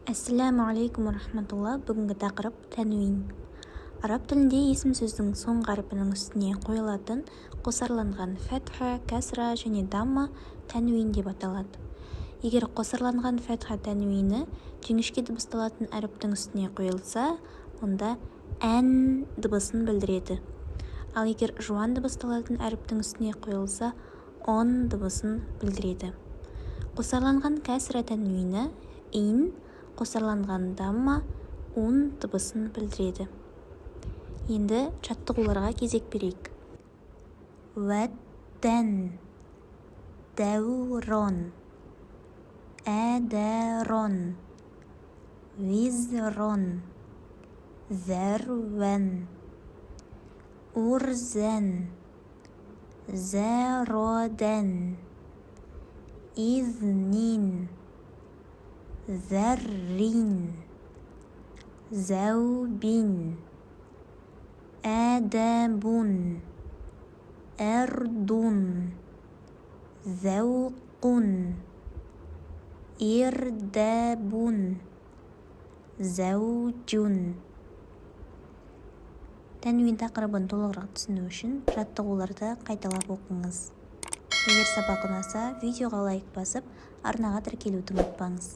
Әссәләму алейкум уа рахматулла. Бүгінгі тақырып: тәнуин. Араб тілінде есім сөздің соңғы әрпінің үстіне қойылатын қосарланған фәтха, кәсра және дамма тәнуин деп аталады. Егер қосарланған фәтха тәнуині жіңішке дыбысталатын әріптің үстіне қойылса, онда ән дыбысын білдіреді. Ал егер жуан дыбысталатын әріптің үстіне қойылса, он дыбысын білдіреді. Қосарланған кәсра тәнуині ин, қосарланған дамма ун дыбысын білдіреді. Енді жаттығуларға кезек берейік. Уәттән, дәурон, әдәрон, визрон, зәруән, урзән, зәродән, изнин, зәррин, зәубин, әдәбун, әрдун, зәуқун, ирдәбун, зәужун. Тәнуин тақырыбын толығырақ түсіну үшін жаттығуларды қайталап оқыңыз. Егер сабақ ұнаса, видеоға лайк басып, арнаға тіркелуді ұмытпаңыз.